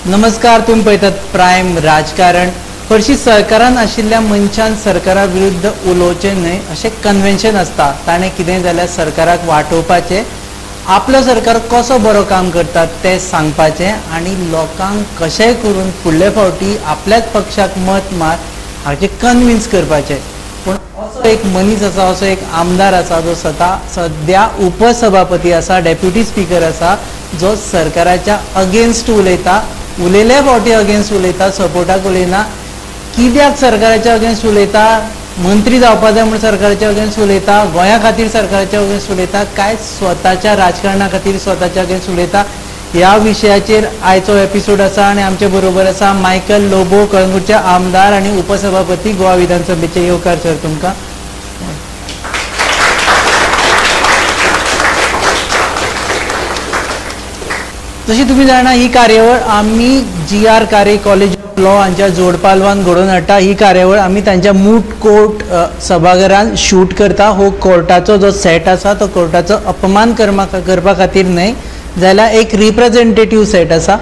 नमस्कार, तुम्ही पळयतात प्रायम राजकारण. हरशी सरकारान आशिल्ल्या मनशान सरकारा विरुद्ध उलोवचें न्हय अशें कन्व्हेन्शन आसता. ताणें कितें जाल्यार सरकाराक वाटोवपाचें, आपलो सरकार कसो बरो काम करता तें सांगपाचें आनी लोकांक कशेंय करून फुडले फावटी आपल्याच पक्षाक मत मार हाचें कन्विन्स करपाचें. पूण असो एक मनीस आसा, असो एक आमदार आसा जो सद्या उपसभापती आसा, डेप्युटी स्पीकर आसा, जो सरकाराच्या अगेन्स्ट उलयता, उलयले फावटी अगेन्स्ट उलयता, सपोर्टाक उलयना. कित्याक सरकाराच्या अगेन्स्ट उलयता? मंत्री जावपा जाय म्हूण सरकाराच्या अगेन्स्ट उलयता, गोंया खातीर सरकाराच्या अगेन्स्ट उलयता, काय स्वताच्या राजकारणा खातीर स्वताच्या अगेन्स्ट उलयता? ह्या विशयाचेर आयचो एपिसोड आसा आनी आमचे बरोबर आसा मायकल लोबो, कळंगूटचे आमदार आनी उपसभापती गोवा विधानसभेचे. येवकार सर तुमकां. जशी तुमी जाणा, ही कार्यावळ आमी G R Kare college of law हांच्या जोडपालवान घडोवन हाडटा. ही कार्यावळ आमी तांच्या मूट कोर्ट सभाघरान शूट करता. हो कोर्टाचो जो सेट आसा तो कोर्टाचो अपमान करपा खातीर न्हय, जाल्यार एक रिप्रेझेंटेटीव सेट आसा.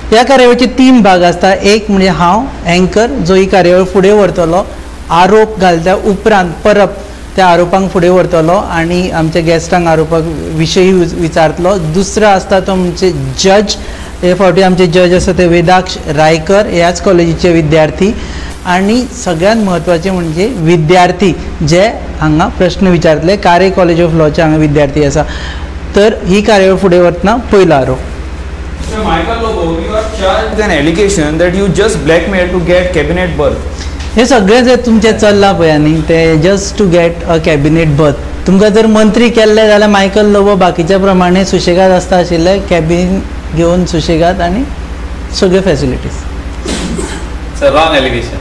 ह्या कार्यावळीचे तीन भाग आसता. एक म्हणजे हांव एंकर जो ही कार्यावळ फुडें व्हरतलो, आरोप घालता उपरांत परत त्या आरोपांक फुडें व्हरतलो आनी आमच्या गेस्टांक आरोपाक विशयी विचारतलो. दुसरो आसता तो म्हणजे जज. हे फावटी आमचे जज आसा ते वेदाक्ष रायकर, ह्याच कॉलेजीचे विद्यार्थी. आनी सगळ्यांत म्हत्वाचें म्हणजे विद्यार्थी जे हांगा प्रश्न विचारतले, कारे कॉलेज ऑफ लॉचे हांगा विद्यार्थी आसा. तर ही कार्यावळ फुडें वतना पयलो आरोप. Mr. Michael Lobo, you are charged with an allegation that you just blackmailed to get cabinet berth. हे सगळें जे तुमचें चल्लां पळय न्ही, तें just to get a cabinet berth. तुमकां जर मंत्री केल्ले जाल्यार मायकल लोबो बाकीच्या प्रमाणे सुशेगाद आसता आशिल्ले, कॅबिन घेवन सुशेगाद आनी सगळ्यो facilities. It's a wrong allegation,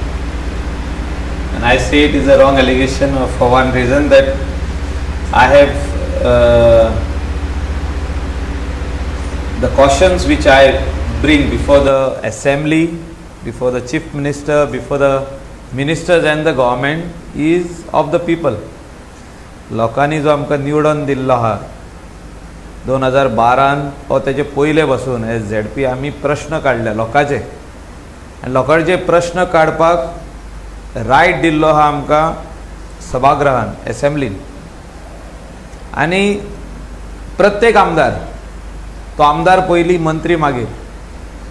and I say it is a wrong allegation for one reason, that I have the cautions which I bring before the assembly, before the chief minister, before the ministers and the government is of the people. लोकांनी जो आमकां निवडून दिल्लो आहा 2012 हो तेजे पयले बसून एज झेड पी आमी प्रश्न काडले लोकांचे, आनी लोकांचे प्रश्न काडपाक रायट दिल्लो आहा आमकां सभागृहान, एसेंब्लीन. आनी प्रत्येक आमदार, तो आमदार पयलीं, मंत्री मागीर,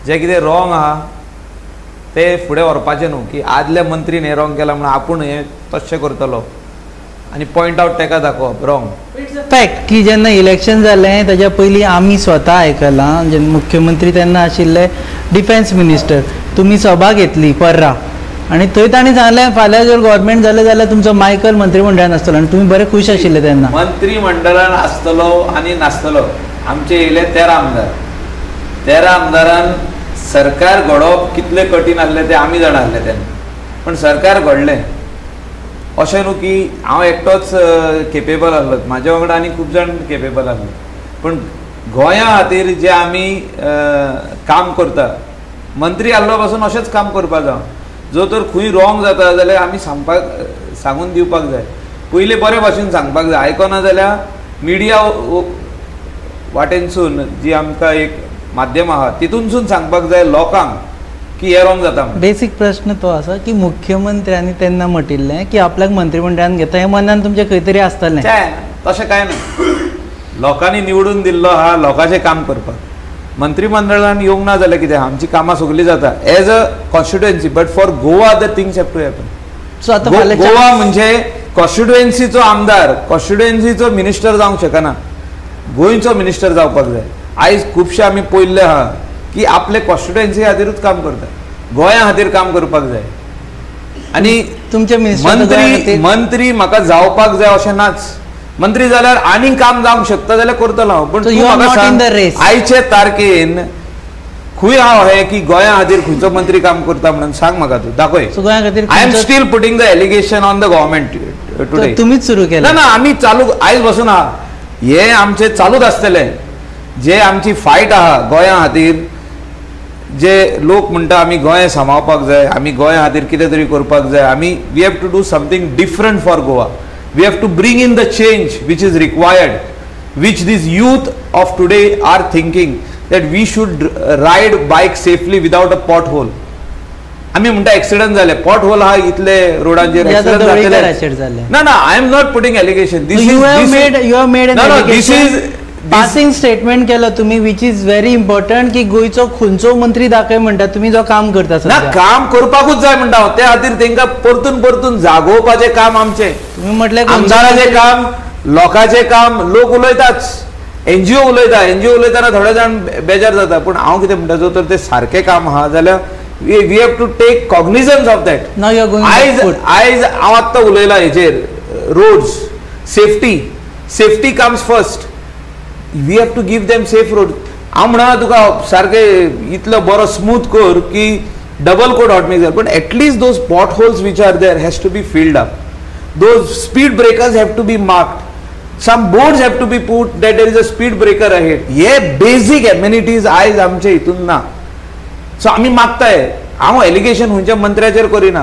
जें कितें रॉंग आहा ते फुडें व्हरपाचें न्हू की आदल्या मंत्रीन हें रॉंग केलां म्हणून आपूण हें तशें करतलो आनी पॉयंट आवट तेका दाखोवप रॉंग. It's a fact की जेन्ना इलेक्शन जालें ताच्या पयलीं आमी स्वता आयकलां, जेन्ना मुख्यमंत्री तेन्ना आशिल्ले डिफेन्स मिनिस्टर, तुमी सभा घेतली पर्रा आनी थंय तांणी सांगलें फाल्यां जर गव्हर्मेंट जालें जाल्यार तुमचो मायकल मंत्रीमंडळान आसतलो, आनी तुमी बरे खूश आशिल्ले तेन्ना. मंत्रीमंडळान आसतलो आनी नासतलो, आमचे येयले 13 आमदार, 13 आमदारान सरकार घडोवप कितलें कठीण आसलें तें आमी जाणा आसलें तेन्ना, पण सरकार घडलें. अशें न्हू की हांव एकटोच केपेबल आसलो, म्हाज्या वांगडा आनी खूब जाण केपेबल आसले, पण गोंया खातीर जे आमी काम करता, मंत्री आहलो पासून अशेंच काम करपा जाय. जो तर खंय रॉंग जाता जाल्यार आमी सांगपाक, सांगून दिवपाक जाय, पयलीं बरे भाशेन सांगपाक जाय. आयकना जाल्यार मिडिया वाटेनसून जी आमकां एक माध्यम आहा तितूनसून सांगपाक जाय लोकांक की हे रॉंग जाता. बेसीक प्रश्न तो आसा की मुख्यमंत्र्यांनी तेन्ना म्हटिल्लें की आपल्याक मंत्रीमंडळान घेता, हें मनान तुमचें खंय तरी आसतलें. तशें कांय ना, लोकांनी निवडून दिल्लो आहा लोकांचें काम करपाक. मंत्रीमंडळान येवंक ना जाल्यार कितें, आमची कामां सगळीं जाता as a constituency, but for Goa the things have to happen. So आतां गोवा म्हणजे कॉन्स्टिट्युएन्सीचो आमदार, कॉन्स्टिट्युएन्सीचो मिनिस्टर जावंक शकना, गोंयचो मिनिस्टर जावपाक जाय. आयज खुबशे आमी पळयल्ले आहा की आपले कॉन्स्टिट्युएन्सी खातीरूच काम करता, गोंया खातीर काम करपाक जाय. आनी तुमचे मंत्री म्हाका जावपाक जाय अशें नाच, मंत्री जाल्यार आनीक काम जावंक शकता जाल्यार करतलो हांव, पूण तूं म्हाका सांग आयचे तारखेन खंय हांव हें की गोंया खातीर खंयचो मंत्री काम करता म्हणून सांग म्हाका, तूं दाखय. गोंया खातीर I am still putting the allegation on the government today. तुमीच सुरू केलें ना? ना, आमी चालू आयज बसून आहा, हे आमचे चालूच आसतलें. जे आमची फायट आहा गोंया खातीर, जे लोक म्हणटा आमी गोंय सांबाळपाक जाय, आमी गोंया खातीर कितें तरी करपाक जाय, आमी we have to do something different for Goa, we have to bring in the change which is required, which this youth of today are thinking. that we should ride bike safely without a pot hole. आमी म्हणटा accident जाले, pot whole आहा इतले रोडांचेर accident जातले. ना ना, I am not putting allegation. This you have made an allegation, passing statement केलं तुम्ही, which is very important की गोंयचो खंयचो मंत्री दाखय म्हणटा तुम्ही जो काम करता. ना, काम करपाकूच जाय म्हणटा हांव. त्या खातीर तेंकां परतून परतून जागोवपाचें काम आमचें. तुम्ही म्हटलें आमदाराचें काम, लोकांचें काम. लोक उलयताच, एनजीओ उलयता, एनजीओ उलयतना थोडे जाण बेजार जाता, पूण हांव कितें म्हणटा, जो तर तें सारकें काम आहा जाल्यार we have to take cognizance of that. आयज आयज हांव आत्तां उलयलां हेजेर, roads safety, safety comes first. We have to give them safe road. हांव म्हणा तुका सारकें इतलो बरो स्मूथ कर की डबल कोट हॉट मिक्स जाय, पण at least those pot holes which are there has to be filled up, those speed breakers have to be marked, some boards have to be put that there is a speed breaker ahead. हे basic amenities आयज आमचे हितून ना. So आमी मागताय, हांव allegation खंयच्या मंत्र्याचेर करिना,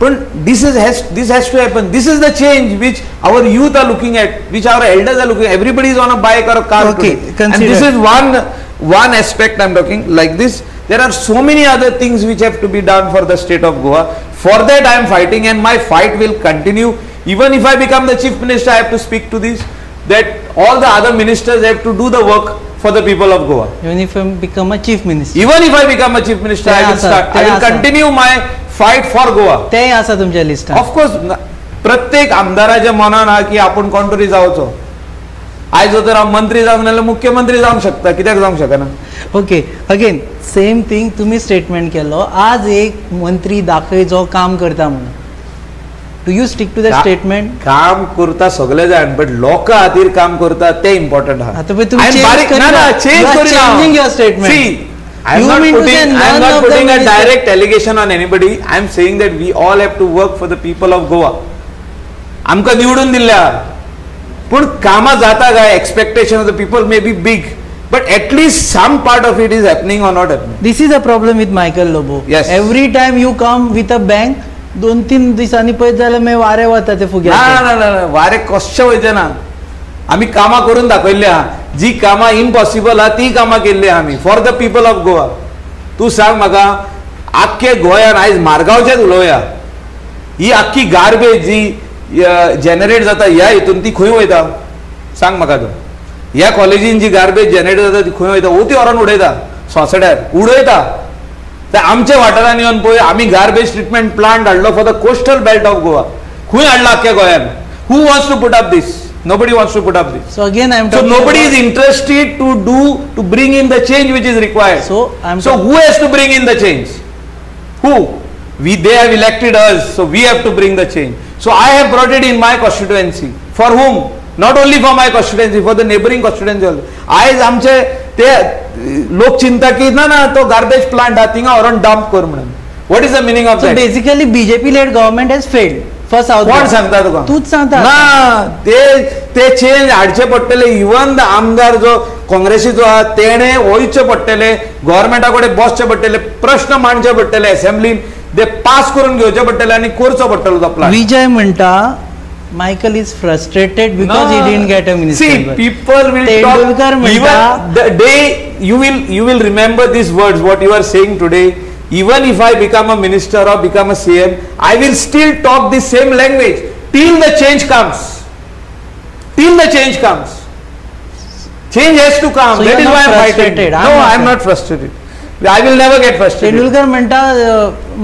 पण this has to happen. This is the change which our youth are looking at, which our elders are looking. Everybody is on a bike or a car. Okay, and this is one aspect I am talking like this. There are so many other things which have to be done for the state of Goa. For that I am fighting and my fight will continue. Even if I become the chief minister, I have to speak to this, that all the other ministers have to do the work for the people of Goa. Even if I become a chief minister. Even if I become a chief minister, I will start. I will continue my fight for Goa. तेय आसा तुमच्या लिस्टात. Of course, प्रत्येक आमदाराच्या मनान आहा की आपूण कोण तरी जावचो. आयज जर हांव मंत्री जावंक नाजाल्यार मुख्यमंत्री जावंक शकता, कित्याक जावंक शकना? ओके, अगेन सेम थिंग तुमी स्टेटमेंट केलो. आज एक मंत्री दाखय जो काम करता म्हणून. Do you stick to that statement? काम करता सगळे जाण, बट लोकां खातीर काम करता ते इम्पॉर्टंट आहा. आतां पळय तुमी चेंज करिना, your statement. See, I am not putting a direct allegation on anybody. I am saying that we all have to work for the people of Goa. आमकां निवडून दिल्ल्या, पूण कामां जाता काय? Expectation of the people may be big, but at least some part of it is happening or not happening. This is a problem with Michael Lobo. Yes, every time you come with a bank, 2-3 दिसांनी पळयत जाल्यार मागीर वारें वता ते फुग्याचें. ना ना ना, वारें कशें वयचें ना. आमी कामां करून दाखयल्ली आहा, जी कामां इम्पॉसिबल आहा ती कामां केल्ली आहा आमी for the people of Goa. तूं सांग म्हाका, आख्खे गोंयान आयज मारगांवचेंच उलोवया, ही आख्खी गार्बेज जी जनरेट जाता ह्या हितून ती खंय वयता सांग म्हाका तूं. ह्या कॉलेजीन जी गार्बेज जनरेट जाता ती खंय वयता? ती व्हरोन उडयता सोसड्यार उडयता. तर आमच्या वाठारांनी येवन पळय, आमी गार्बेज ट्रिटमेंट प्लांट हाडलो for the coastal belt of Goa. खंय हाडला आख्ख्या गोंयान? Who wants to put up this? Nobody wants to put up this. So again I am so nobody is interested to do to bring in the change which is required. So who has to bring in the change? Who? They have elected us, so we have to bring the change. So I have brought it in my constituency. For whom? Not only for my constituency, for the neighboring constituency also. आयज आमचे ते लोक चिंता की ना ना तो garbage plant आहा थिंगा व्हरोन डंप कर म्हणून. What is the meaning of that? Basically BJP led government has failed for south. कोण सांगता तुका? तूच सांगता ना. ते चेंज हाडचे पडटले. इवन the आमदार जो काँग्रेसीचो आहा तेणे वयचे पडटले, गव्हर्मेंटा कडेन बसचे पडटले, प्रश्न मांडचे पडटले असेंब्लीन, ते पास करून घेवचे पडटले आनी करचो पडटलो तो प्लान. विजय म्हणटा Michael is frustrated because he didn't get a minister. See, people will talk. Even the day you will remember these words, what you are saying today. Even if I become a minister or become a CM, I will still talk the same language till the change comes. Till the change comes. Change has to come. So that is why I am fighting. No, I am not frustrated. I will never get frustrated. Tendulkar म्हणटा,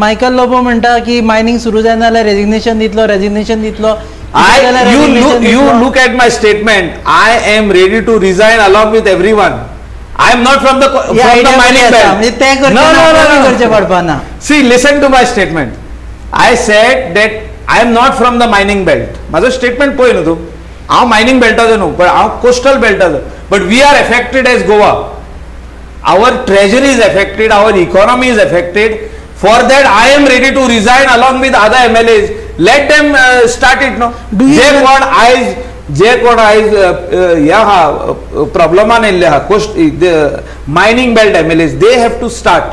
Michael Lobo म्हणटा की mining सुरू जायना जाल्यार resignation दितलो, resignation दितलो. You look at my statement. I am ready to resign along with everyone. I am not from the mining belt. No, no, no. See, listen to my statement. I said that I am not from the mining belt. माझो statement पळय न्हू तूं. हांव mining beltaचो न्हू, पण हांव coastal beltaचो. But we are affected as Goa. Our treasury is affected, our economy is affected. For that, I am ready to resign along with other MLAs. Let them start it, no? जे कोण आयज ह्या हा प्रॉब्लमान येयल्ले आहा, coast mining belt MLAs, they have to start.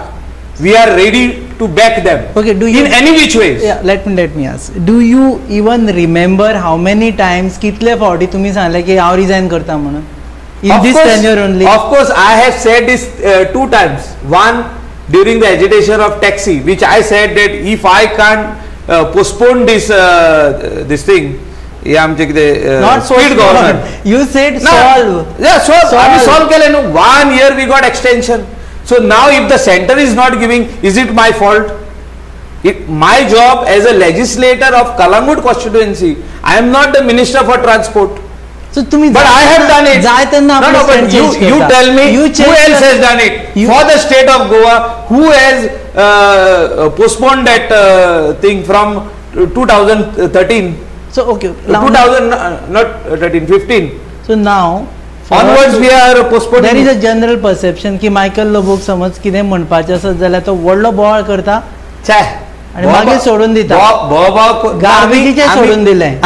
We are ready to back them. Okay, do you in any which ways? Yeah, let me ask. Do you even remember how many times, कितले फावटी तुमी सांगले की हांव resign करता म्हणून? In this tenure only. Of course, I have said this 2 times. One, during the agitation of taxi, which I said that if I can't postpone this this thing, not speed governor. You said solve. Yeah, solve. I solve केले न्हू. 1 year we got extension. So now if the center is not giving, is it my fault? My job as a legislator of Calangute constituency, I am not the minister for transport. So, but I have done it. No, no, but you tell me who else has done it for the state of Goa? Who has postponed that thing from 2013? So okay, 2000 not 13, 15. So now onwards we are postponing. There is a general perception की Michael लोबोक समज कितें म्हणपाचें आसत जाल्यार तो व्हडलो बोवाळ करता आनी मागीर सोडून दिता. गार्बेजीचें सोडून दिलें,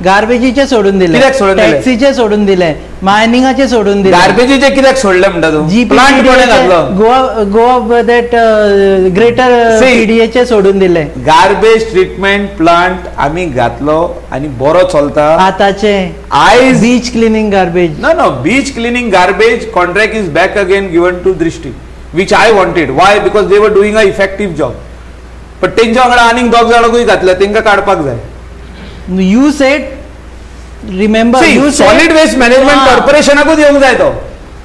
गार्बेजीचें सोडून दिलें, टॅक्सीचें सोडून दिलें, मायनिंगाचें सोडून दिलें. गार्बेजीचें कित्याक सोडलें म्हणटा तूं? प्लांट कोणें घातलो? गोवा गोवा that greater पीडीएचें सोडून दिलें. गार्बेज ट्रिटमेंट प्लांट आमी घातलो आनी बरो चलता आतांचें. आयज beach cleaning garbage, no no, beach cleaning garbage contract is back again given to Drishti, which I wanted. Why? Because they were doing a effective job. But तेंच्या वांगडा आनीक दोग जाणांकूय घातले, तेंकां काडपाक जाय. You said, remember, you solid waste management कॉर्पोरेशनाकूच येवंक जाय तो.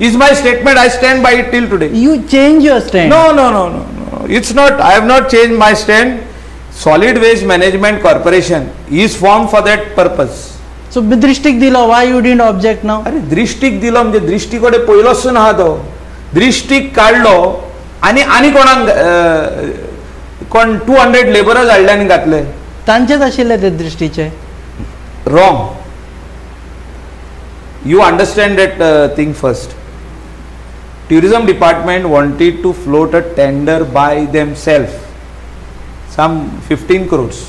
Is my statement, I stand by it till today. You change your stand. No no no no, it's not, I have not change my stand. Solid waste management corporation is form for that purpose. So दृष्टीक दिलो, why you didn't object now? अरे दृष्टीक दिलो म्हणजे दृष्टी कडेन पयलोच आहा तो. दृष्टीक काडलो आनी आनी कोणाक कोण 200 लेबरर्स हाडले आनी घातले. तांचेच आशिल्ले ते दृष्टीचे. Wrong. You understand that thing first. Tourism department wanted to float a tender by themself, some 15 crores,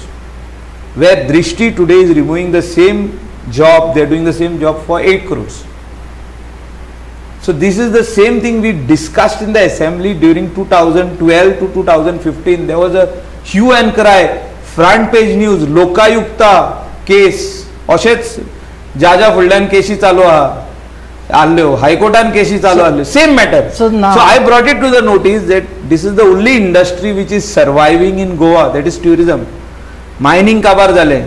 where Drishti today is removing the same job, they are doing the same job for 8 crores. So this is the same thing we discussed in the assembly during 2012 to 2015. There was a hue and cry, front page news, Lokayukta case, अशेच ज्या ज्या फुडल्यान केशी चालू आहा आसल्यो, हायकोर्टान केशी चालू आसल्यो, same matter. So I brought it to the notice that this is the only industry which is surviving in Goa, that is tourism. Mining काबार जालें,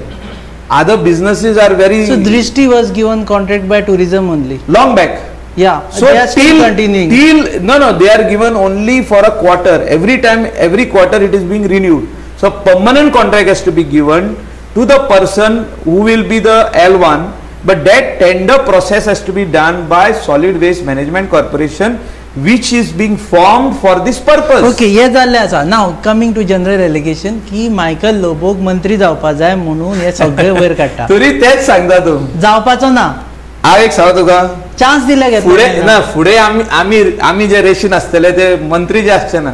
other businesses are very. So Drishti was given contract by tourism only long back. Yeah, so they are still continuing. Till no no, they are given only for a quarter. Every time, every quarter it is being renewed. So permanent contract has to be given to the person who will be the L1, but that tender process has to be done by Solid Waste Management Corporation, which is being formed for this purpose. Okay, हे जाल्लें आसा. Now coming to general allegation की Michael लोबोक मंत्री जावपा जाय म्हणून हे सगळे वयर काडटा. तरी तेच सांगता तूं, जावपाचो ना. हांव एक सांगता तुका, चान्स दिले फुडें ना, फुडें आमी आमी आमी जे रेशीन आसतले ते मंत्री जे आसचे ना,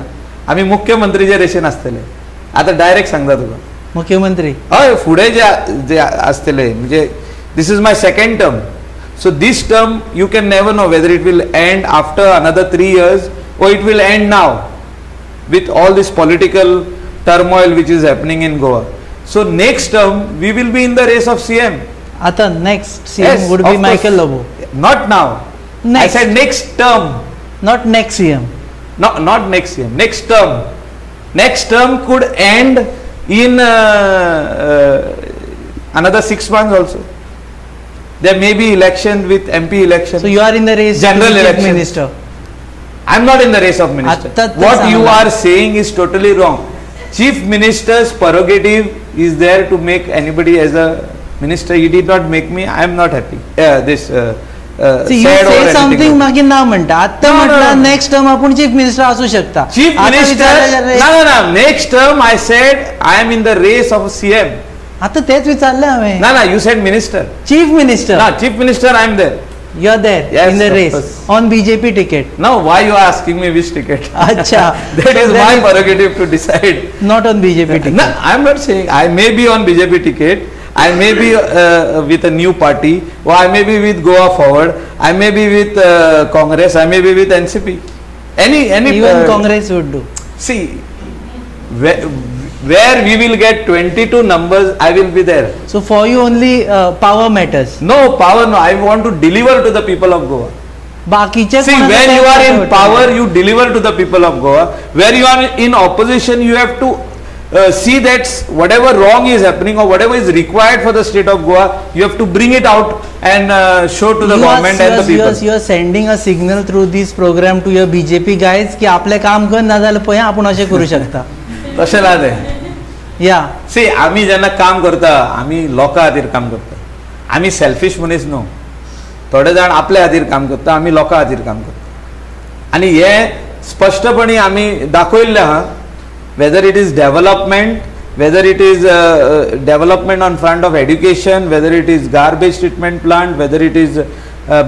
आमी मुख्यमंत्री जे रेशीन आसतले. आतां डायरेक्ट सांगता तुका, मुख्यमंत्री हय, फुडें जे जे आसतले म्हणजे this is my second term. So this term you can never know whether it will end after another 3 years or it will end now with all this political turmoil which is happening in Goa. So next term we will be in the race of CM. आता next CM would be Michael Lobo. Not now. Next. I said next term. Not next CM. No, not next CM. Next term. Next term could end in another 6 months also. There may be election with MP election. So you are in the race. General election. Minister. I am not in the race of minister. What you are saying is totally wrong. Chief Minister's prerogative is there to make anybody as a minister. He did not make me. I am not happy. See, you say something मागीर ना म्हणटा. आत्ता म्हटला next term आपूण chief minister आसू शकता. Chief Minister, no no no. Next term I said I am in the race of CM. आता तेच विचारले हांवें. ना ना, you said minister. Chief Minister. ना, Chief Minister I am there. You are there, yes, in the race on BJP ticket. Now why you are asking me which ticket? Acha. That is my prerogative to decide. Not on BJP ticket. No, I am not saying. I may be on BJP ticket. I may be with a new party, or I may be with Goa Forward. I may be with Congress. I may be with NCP. Any even Congress would do. See, where we will get 22 numbers, I will be there. So for you only power matters. No, power no. I want to deliver to the people of Goa. बाकीचे See, when you are in power, you deliver to the people of Goa. Where you are in opposition, you have to see that whatever wrong is happening or whatever is required for the state of Goa, you have to bring it out and show to the government and the people. You are sending a signal through this program to your BJP guys की आपले काम कर ना जाल्यार पळय आपूण अशें करूं शकता. तशें ना तें. या सी, आमी जेन्ना काम करता आमी लोकां खातीर काम करता. आमी सेल्फिश मनीस न्हू. थोडे जाण आपल्या खातीर काम करता, आमी लोकां खातीर काम करता. आनी हे स्पश्टपणी आमी दाखयल्लें आहा. Whether it is development, whether it is development on front of education, whether it is garbage treatment plant, whether it is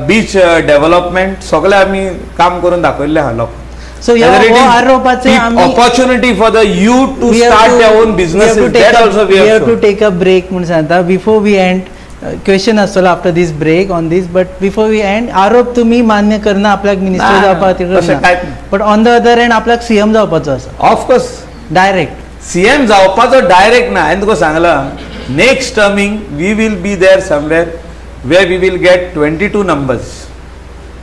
beach development, सगळे आमी काम करून दाखयल्लें आहा लोक. So आरोपाचे opportunity for the youth to start their own business, that also we have to take a break म्हूण सांगता. Before we and question आसतलो after this break on this, but before we end, आरोप तुम्ही मान्य करना आपल्याक minister जावपा खातीर करना, but on the other end आपल्याक सीएम जावपाचो आसा. ऑफकोर्स डायरेक्ट सीएम जावपाचो डायरेक्ट ना. हांवें तुका सांगलां, next terming we will be there somewhere where we will get 22 numbers.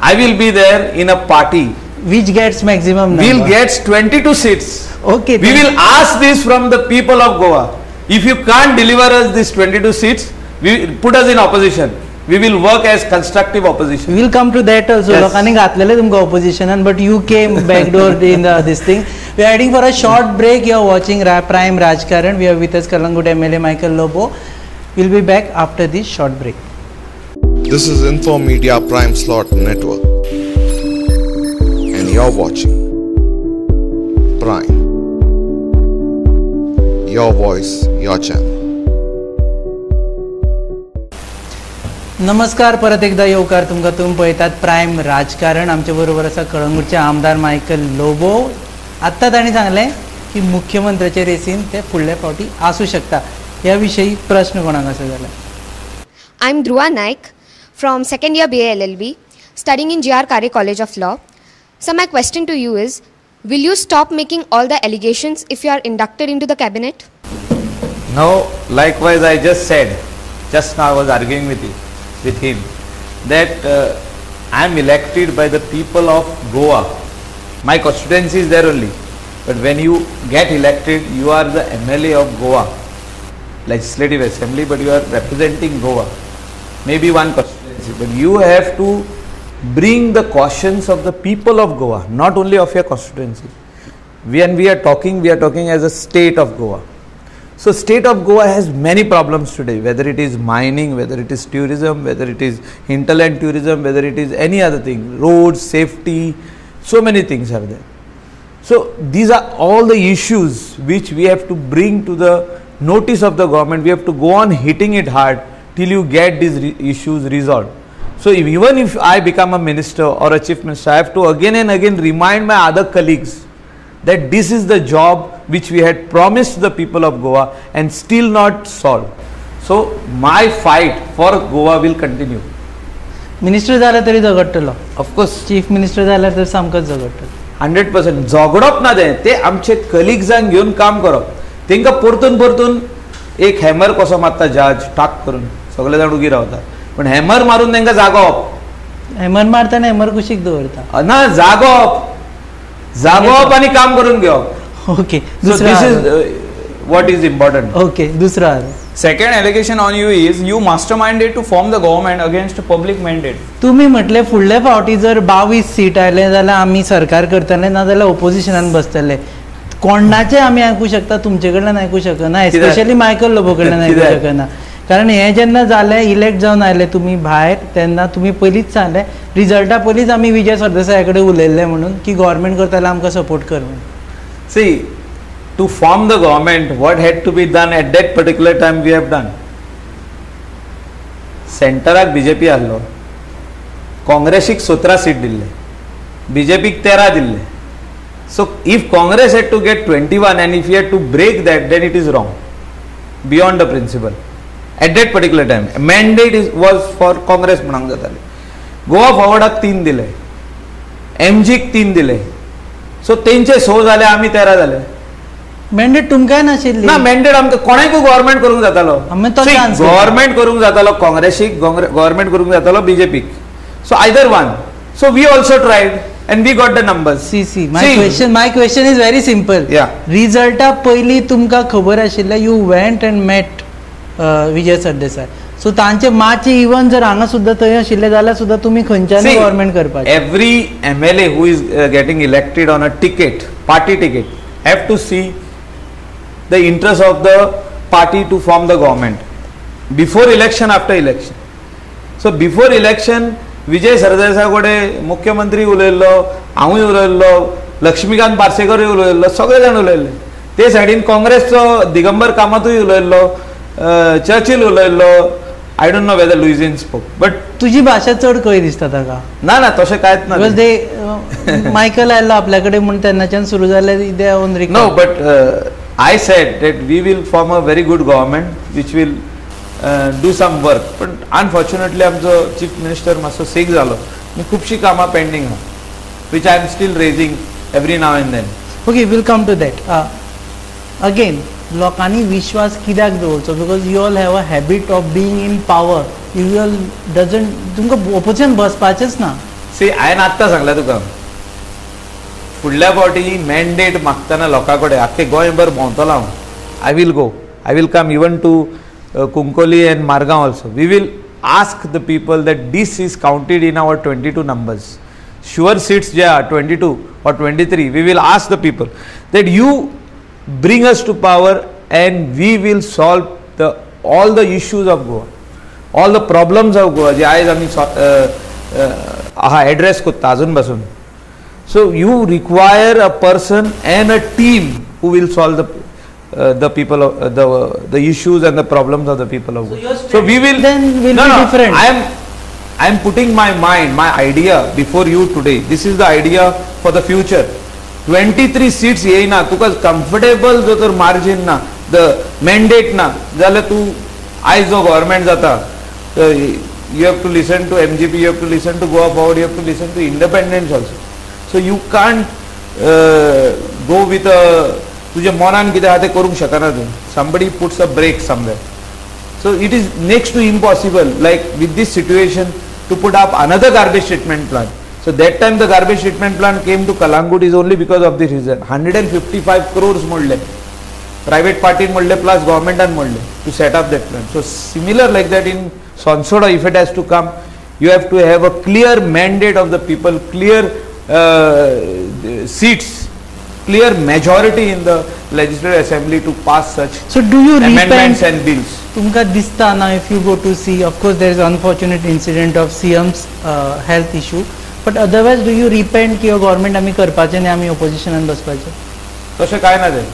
I will be there in a party which gets maximum number. Will gets 22 seats. Okay. We will ask this from the people of Goa. If you can't deliver us these 22 seats, we put us in opposition. We will work as constructive opposition. We will come to that also. लोकांनी घातलेले तुमकां opposition, but you came back door in this thing. We are heading for a short break. You are watching Prime Rajkaran. We are with us Calangute MLA Michael Lobo. We'll be back after this short break. This is Info Media Prime Slot Network, and you're watching Prime. Your voice, your channel. नमस्कार, परत एकदा येवकार तुमकां. तुमी पळयतात prime राजकारण. आमचे बरोबर आसा कळंगूटचे आमदार मायकल लोबो. आत्तां तांणी सांगलें की मुख्यमंत्र्याचे रेसीन ते फुडले फावटी आसूं शकता. ह्या विशयी प्रश्न कोणाक आसा जाल्यार. I am Dhruva Naik from second year BA LLB, studying in G R Kare college of law. So my question to you is, will you stop making all the allegations if you are inducted into the cabinet? No, likewise I just said, just now I was arguing with you, with him, that I am elected by the people of Goa. My constituency is there only, but when you get elected, you are the MLA of Goa Legislative Assembly, but you are representing Goa, maybe one constituency, but you have to bring the cautions of the people of Goa, not only of your constituency. When we are talking as a state of Goa. So state of Goa has many problems today, whether it is mining, whether it is tourism, whether it is hinterland tourism, whether it is any other thing, roads, safety, so many things are there. So these are all the issues which we have to bring to the notice of the government. We have to go on hitting it hard till you get these issues resolved. So even if I become a minister or a chief minister, I have to again and again remind my other colleagues that this is the job which we had promised the people of Goa and still not solved. So my fight for Goa will continue. Minister जाल्यार तरी झगडटलो. Of course. Chief minister जाल्यार तर सामकोच झगडटलो. 100%. झगडप ना तें, ते आमचे कलिग्जांक घेवन काम करप. तेंकां परतून परतून एक हॅमर कसो मारता जज टाक करून सगळे जाण उगी रावता, पण हॅमर मारून तेंकां जागोवप. हॅमर मारता हॅमर कुशीक दवरता ना, जागोवप जागोवप आनी काम करून घेवप. Okay, so this is what is important. Okay, दुसरा आरोप. Second allegation on you is you masterminded to form the government against public mandate. तुम्ही म्हटले फुडले फावटी जर 22 सीट आयले जाल्यार आमी सरकार करतले, ना जाल्यार ओपोजिशनान बसतले. कोणाचे आमी आयकूं शकता, तुमचे कडल्यान आयकूं शकना, एस्पेशली मायकल लोबो कडल्यान आयकूं शकना. कारण हे जेन्ना जालें, इलेक्ट जावन आयले तुमी भायर, तेन्ना तुमी पयलींच सांगलें रिजल्टा पयलींच आमी विजय सरदेसाया कडेन उलयल्ले म्हणून की गव्हर्मेंट करता जाल्यार आमकां सपोर्ट कर म्हणून. See, to form the government, what had to be done at that particular time we have done. सेंटराक BJP आहलो, काँग्रेसीक 17 सीट दिल्ले, बीजेपीक 13 दिल्ले. So if Congress had to get 21 and if you had to break that, then it is wrong, beyond the principle. At that particular time, mandate was for Congress म्हणूंक जातालें. गोवा फॉरवर्डाक 3 दिले, एमजीक 3 दिले. So तेंचे 6 जाले, आमी 13 जाले. मॅन्डेट तुमकांय नाशिल्ली ना. मॅन्डेट आमकां कोणाकूय गव्हर्मेंट करूंक जातालो. गव्हर्मेंट करूंक जातालो काँग्रेसीक, गव्हर्मेंट करूंक जातालो बीजेपीक. So either one. So we also tried and we got the numbers. See, see, my question is very simple. Yeah. रिजल्टा पयलीं तुमकां खबर आशिल्लें, you went and met Vijay Sardesai. So तांचे मातशे इवन जर हांगा सुद्दां थंय आशिल्ले जाल्यार सुद्दां तुमी खंयच्यान गव्हर्मेंट करपाचें. Every MLA who is getting elected on a ticket, party ticket, have to see the interest of the party to form the government before election, after election. So before election Vijay Sardesai कडेन मुख्यमंत्री उलयल्लो, हांवूय उलयल्लो, लक्ष्मीकांत पार्सेकरूय उलयल्लो, सगळे जाण उलयल्ले. ते सायडीन काँग्रेसचो दिगंबर कामतूय उलयल्लो, चर्चिल उलयल्लो. I don't know whether Luizinho spoke, but तुजी भाशा चड खंय दिसता ताका? ना ना, तशें कांयच ना. Because they Michael आयलो आपल्या कडेन म्हूण तेन्नाच्यान सुरू जालें they own record. No, but I said that we will form a very good government which will do some work. पण अनफॉर्च्युनेटली आमचो चीफ मिनिस्टर मातसो सीक जालो आनी खुबशीं कामां पेंडींग आहा, which I am still raising every now and then. Okay, we'll come to that. Again, लोकांनी विश्वास कित्याक दवरचो? Because you all have a habit of being in power. You all doesn't, तुमकां ओपोजिशन बसपाचेंच ना. सी, हांवें आत्तां सांगलें तुका, फुडल्या फावटी मॅन्डेट मागतना लोकां कडेन आख्खें गोंयभर भोंवतलो हांव. I will go, I will come even to Cuncolim and Margao also. We will ask the people that this is counted in our 22 numbers. Sure seats जे आहा 22 or 23, we will ask the people that you bring us to power and we will solve the all the issues of Goa, all the problems of Goa जे आयज आमी आहा address कोत्ता आजून बसून. So you require a person and a team who will solve the people of the issues and the problems of the people of Goa. So we will then will be different. I am putting my mind, my idea before you today. This is the idea for the future. 23 seats येयना तुका comfortable जो तर margin ना, the mandate ना, जाल्यार तूं आयज जो गव्हर्मेंट जाता, you have to listen to MGP, you have to listen to Goa Forward, you have to listen to independents also. So you can't go with तुझ्या मनान कितें आहा तें करूंक शकना तूं. Somebody puts a brake somewhere. So it is next to impossible, like with this situation, to put up another garbage treatment plant. So that time the garbage treatment plant came to Calangute is only because of this reason. 155 crores मोडले, private party मोडले plus governmentan मोडले to set up that plant. So similar like that in Sonsoda, if it has to come, you have to have a clear mandate of the people, clear seats, clear majority in the legislative assembly to pass such. So do you amendments and bills? तुमका दिसता ना, if you go to see, of course there is unfortunate incident of CM's health issue, but otherwise do you repent की government आमी करपाचें न्ही, आमी ओपोजिशनान बसपाचें? तशें कांय ना तें.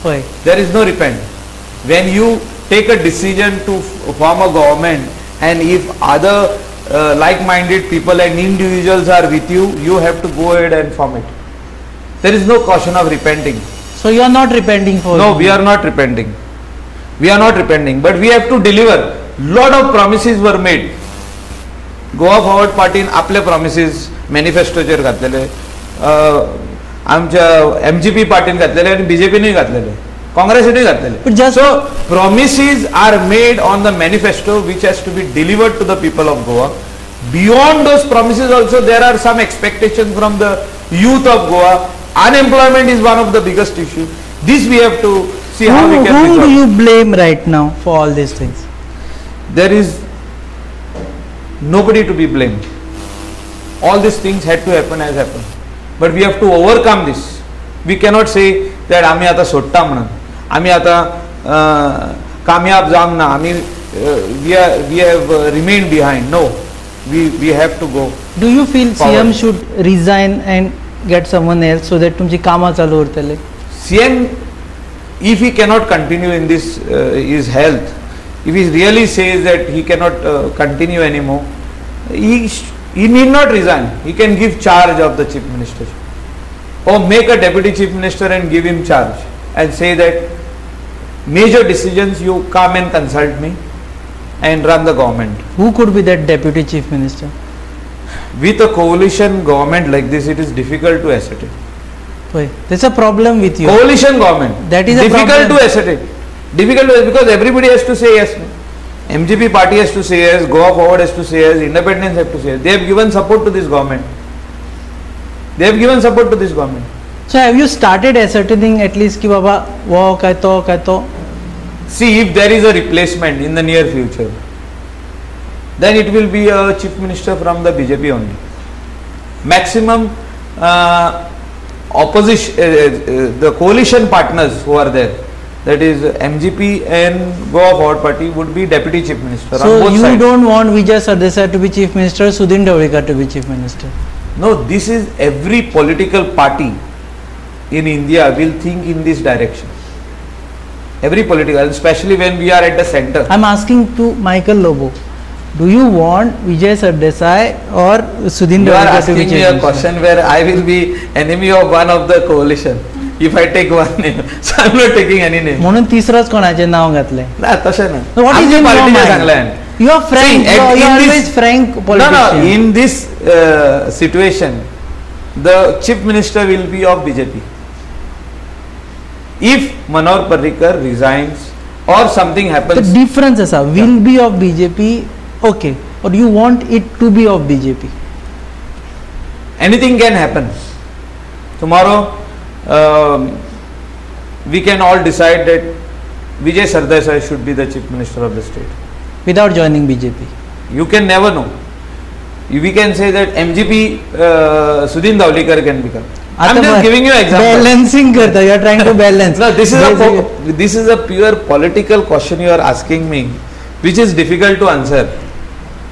हय, there is no repent. When you take a decision to form a government and if other like minded people and individuals are with you, you have to go ahead and form it. There is no caution of repenting. So you are not repenting for? No, we are not repenting. We are not repenting, but we have to deliver. Lot of promises were made. Goa Forward पार्टीन आपले प्रॉमिसीज मॅनिफेस्टोचेर घातलेले, आमच्या MGP पार्टीन घातलेले आनी बीजेपीनूय घातलेले, काँग्रेसीनूय घातलेले. So promises are made on the manifesto which has to be delivered to the people of Goa. Beyond those promises also there are some expectation from the youth of Goa. Unemployment is one of the biggest issue. This we have to see how we can Whom resolve. Do you blame right now for all these things? There is nobody to be blamed. All these things had to happen as happened. But we have to overcome this. We cannot say that आमी आता सोडटा म्हणून, आमी आता कामयाब जावंक ना, आमी we have remained behind. No, we have to go. Do you feel forward. CM should resign and get someone else so that तुमची कामां चालू उरतले? CM, if he cannot continue in this his health, if he really says that he cannot continue anymore, he need not resign. He can give charge of the chief minister or make a deputy chief minister and give him charge and say that major decisions you come and consult me and run the government. Who could be that deputy chief minister? With a coalition government like this, it is difficult to ascertain. Wait, there's a problem with you. Coalition government. That is a difficult problem. To ascertain. Difficult to, because everybody has to say yes. MGP party has to say yes, Goa Forward has to say yes, Independence have to say yes. They have given support to this government. They have given support to this government. So have you started ascertaining at least ki baba wo काय तो काय तो? See, if there is a replacement in the near future, then it will be a chief minister from the BJP only. Maximum opposition, the coalition partners who are there, that is MGP and Goa Forward Party, would be deputy chief minister. So on both you sides. Don't want Vijay Sardesai to be chief minister, Sudin Dhavalikar to be chief minister? No, this is every political party in India will think in this direction. Every political, especially when we are at the center. I am asking to Michael Lobo, do you want Vijay Sardesai or Sudin Dhavalikar to be chief minister? You are asking me a question where I will be enemy of one of the coalition if I take one name. So I am not taking any name. म्हणून तिसरंच कोणाचें नाव घातलें. ना, तशें ना. What is in your mind? You are frank. You are always frank politician. No, no. In this situation, the chief minister will be of BJP. If Manohar Parrikar resigns or something happens, the difference is will be of BJP, okay, or you want it to be of BJP? Anything can happen. Tomorrow, we can all decide that Vijay Sardesai should be the chief minister of the state. Without joining BJP? You can never know. We can say that MGP Sudin Dhavalikar can become. I am just giving you example. Balancing karta, you are trying to balance. No, this is a pure political question you are asking me, which is difficult to answer.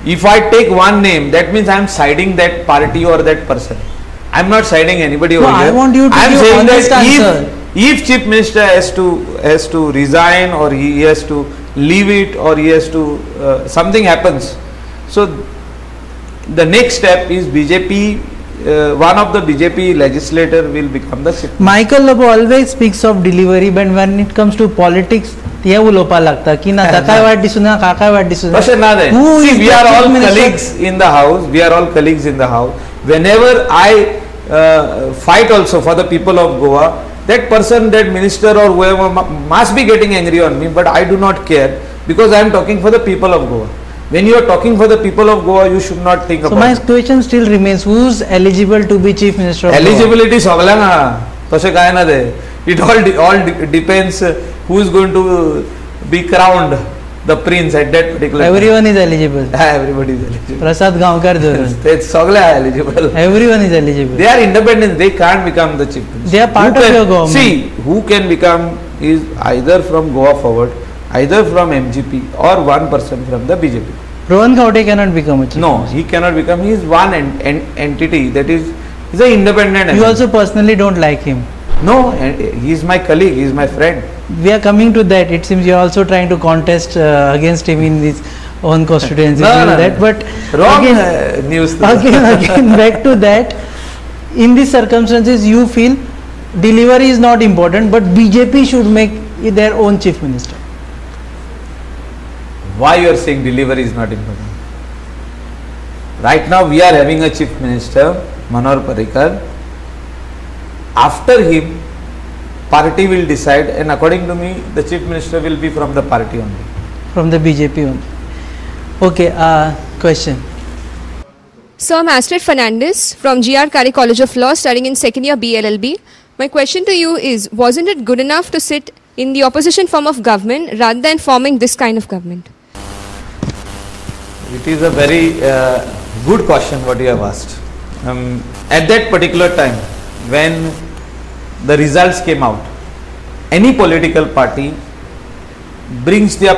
If I take one name, that means I am siding that party or that person. I am not siding anybody over here. I want you to I am give saying honest that answer. If chief minister has to resign, or he has to leave it, or he has to something happens, so the next step is BJP. One of the BJP legislator will become the chief minister. Michael Lobo always speaks of delivery, but when it comes to politics, ते उलोवपाक लागता की ना ताकाय वाट दिसूना, काकाय वाट दिसूना. तशें ना तें. See, we are all colleagues in the house. We are all colleagues in the house. Whenever I fight also for the people of Goa, that person, that minister or whoever must be getting angry on me, but I do not care because I am talking for the people of Goa. When you are talking for the people of Goa, you should not think so about my it. Question still remains, who is eligible to be chief minister of Eligibility Goa? सगळ्यांक आहा, तशें कांय ना तें. It all depends who is going to be crowned the prince at that particular time. Everyone is eligible. Everybody is eligible. Prasad Gaonkar धरून. ते सगळे eligible. Everyone is eligible. They are independent. They can't become the chief minister. They are part of your government. See, who can become is either from Goa Forward, either from MGP, or one person from the BJP. Rohan Khaunte cannot become a chief No, minister. He cannot become. He is one entity, that is, he is an independent. You also personally don't like him. No, he is my colleague, he is my friend. We are coming to that. It seems you are also trying to contest against him in his own constituency. No, no, that, but wrong again, news. Again, back to that. In these circumstances, you feel delivery is not important, but BJP should make their own chief minister. Why you are saying delivery is not important? Right now we are having a chief minister, Manohar Parrikar. After him, party will decide, and according to me, the chief minister will be from the party only. From the BJP only. Okay, question. So I'm Astrid Fernandez from GR Kare College of Law, studying in second year BLLB. My question to you is, wasn't it good enough to sit in the opposition form of government rather than forming this kind of government? It is a very good question what you have asked. At that particular time, when the results came out, any political party brings their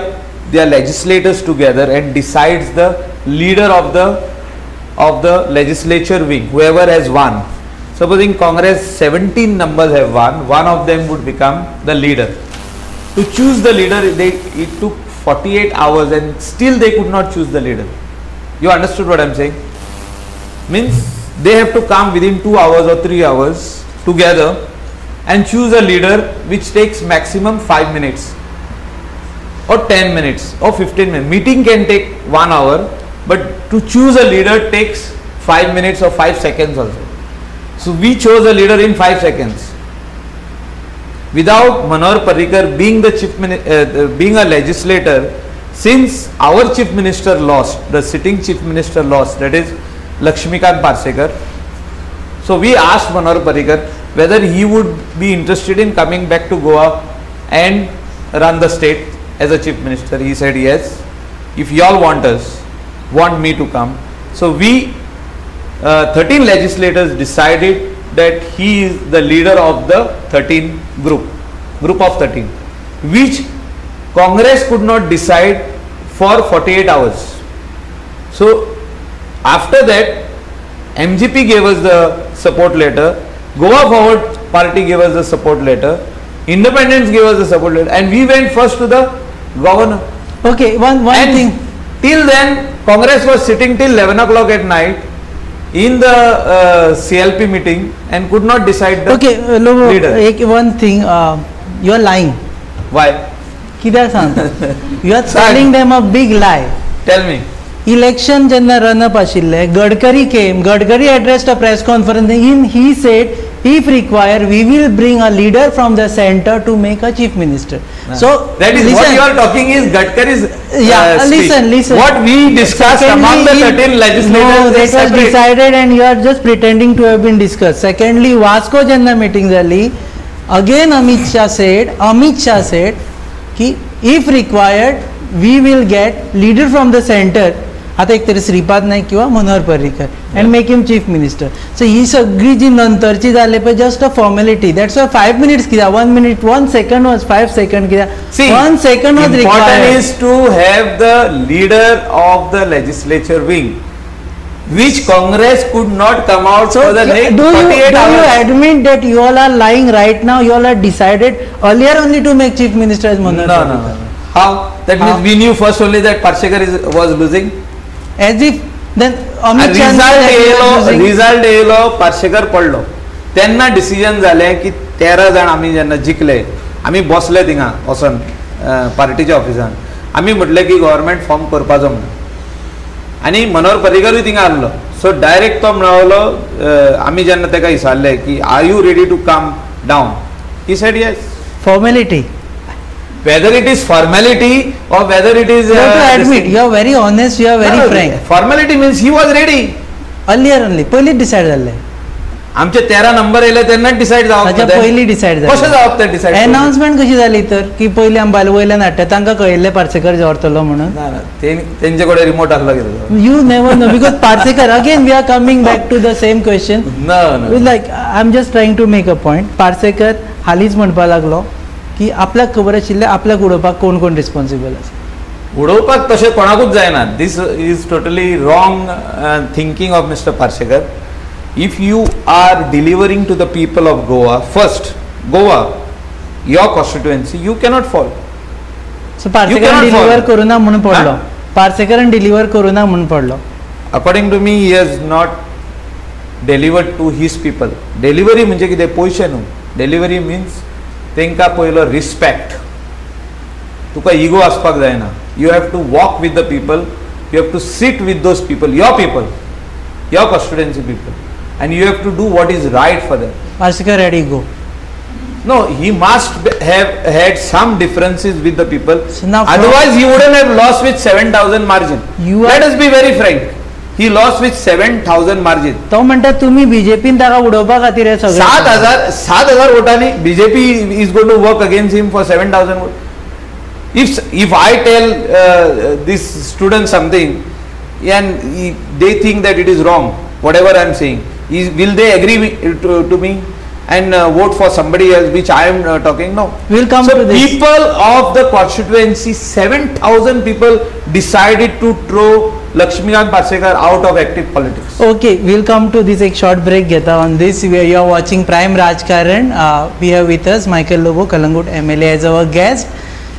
legislators together and decides the leader of the legislature wing, whoever has won. Supposing Congress 17 numbers have won, one of them would become the leader. To choose the leader, it took 48 hours and still they could not choose the leader. You understood what I am saying? Means they have to come within 2 hours or 3 hours together and choose a leader, which takes maximum 5 minutes or 10 minutes or 15 minutes. Meeting can take 1 hour, but to choose a leader takes 5 minutes or 5 seconds also. So we chose a leader in 5 seconds. Without Manohar Parrikar being the chief being a legislator, Since our chief minister lost, the sitting chief minister lost, that is Laxmikant Parsekar. So we asked Manohar Parrikar whether he would be interested in coming back to Goa and run the state as a chief minister. He said yes, if you all want us, want me to come. So we 13 legislators decided that he is the leader of the 13 group of 13, which Congress could not decide for 48 hours. So after that, MGP gave us the support letter, Goa Forward Party gave us the support letter, Independence gave us the support letter, and we went first to the governor. Okay, one thing. Till then, Congress was sitting till 11 o'clock at night in the CLP meeting and could not decide the okay, Lobo, leader. One thing, you are lying. Why? You are telling them a big lie. Tell me. Election jenna run up ashille, Gadkari came, Gadkari addressed a press conference. In he said, if required, we will bring a leader from the center to make a chief minister. So that is listen, what you are talking is Gadkari's yeah, listen. What we discussed secondly, among the 13 legislators. No, that was decided and you are just pretending to have been discussed. Secondly, Vasco jenna meeting jali, again Amit Shah said ki if required, we will get leader from the center. आता एक तरी श्रीपाद नाईक किंवा Manohar Parrikar and make him chief minister. So ही सगळी जी नंतरची जाले पळय just a formality. That's why 5 minutes कित्याक 1 minute 1 second was 5 second कित्याक 1 second was required. Important is to have the leader of the legislature wing, which Congress could not come out. So for the next 48 hours. Do you admit that you all are lying right now? You all are decided earlier only to make chief minister as Manohar Parrikar. No. How? That means we knew first only that Parsekar was losing. As if then Amit Shah result येयलो पार्सेकर पडलो तेन्ना decision जालें की 13 जाण आमी जेन्ना जिखले आमी बसले थिंगा वचोन पार्टीच्या ऑफिसान आमी म्हटलें की गव्हर्मेंट फॉर्म करपाचो म्हणून आनी मनोहर पर्रीकरूय थिंगा आहलो. सो डायरेक्ट तो म्हणलो आमी जेन्ना ताका विचारलें की are you ready to come down, he said yes. Formality. Whether it is formality or whether it is... You have to admit, you are very honest, you are very frank. Formality means he was ready. Earlier only, पयलीं decide जाल्लें. आमचे 13 number येयले तेन्ना decide जावप. ताच्या पयलीं decide जालें. कशें जावप तें डिसायड? अनाउन्समेंट कशी जाली तर की पयलीं आमी वयल्यान हाडटा तांकां कळिल्लें पार्सेकर दवरतलो म्हणून. ना तेंचे कडेन रिमोट आसलो कितें. You never know because Parsekar again we are coming back to the same question. ना. Like I am just trying to make a point. Parsekar हालींच म्हणपाक लागलो की आपल्याक खबर आशिल्लें आपल्याक उडोवपाक कोण कोण रिस्पॉन्सिबल आसा. उडोवपाक तशें कोणाकूच जायना. This is totally wrong thinking of mister Parsekar. If you are delivering to the people of Goa, first Goa, your constituency, you cannot fall. So Parsekar deliver करूना म्हणून पडलो. पार्सेकरान डिलिव्हर करूना म्हणून पडलो. According to me, he has not delivered to his people. Delivery म्हणजे कितें पयशे न्हू. Delivery means तेंका पयलो रिस्पेक्ट. तुका इगो आसपाक जायना. You have to walk with the people, you have to sit with those people, your people, your constituency people, and you have to do what is right for them. Parsekar had ego. No, he must have had some differences with the people. So now otherwise he wouldn't have lost with 7,000 margin. Let us be very frank. He lost with 7,000 margin. तो म्हणटा तुम्ही बीजेपीन ताका उडोवपा खातीर हे सगळें 7,000 वोटांनी BJP is going to work against him for 7,000 vote. If I tell this student something and they think that it is wrong, whatever I am saying, will they agree to me and vote for somebody else which I am talking? No. We'll come so to this. People of the constituency, 7,000 people decided to throw Laxmikant Parsekar out of active politics. Okay, we'll come to this. A short break घेता on this. You are watching Prime Rajkaran. We have with us Michael Lobo, Calangute MLA, as our guest.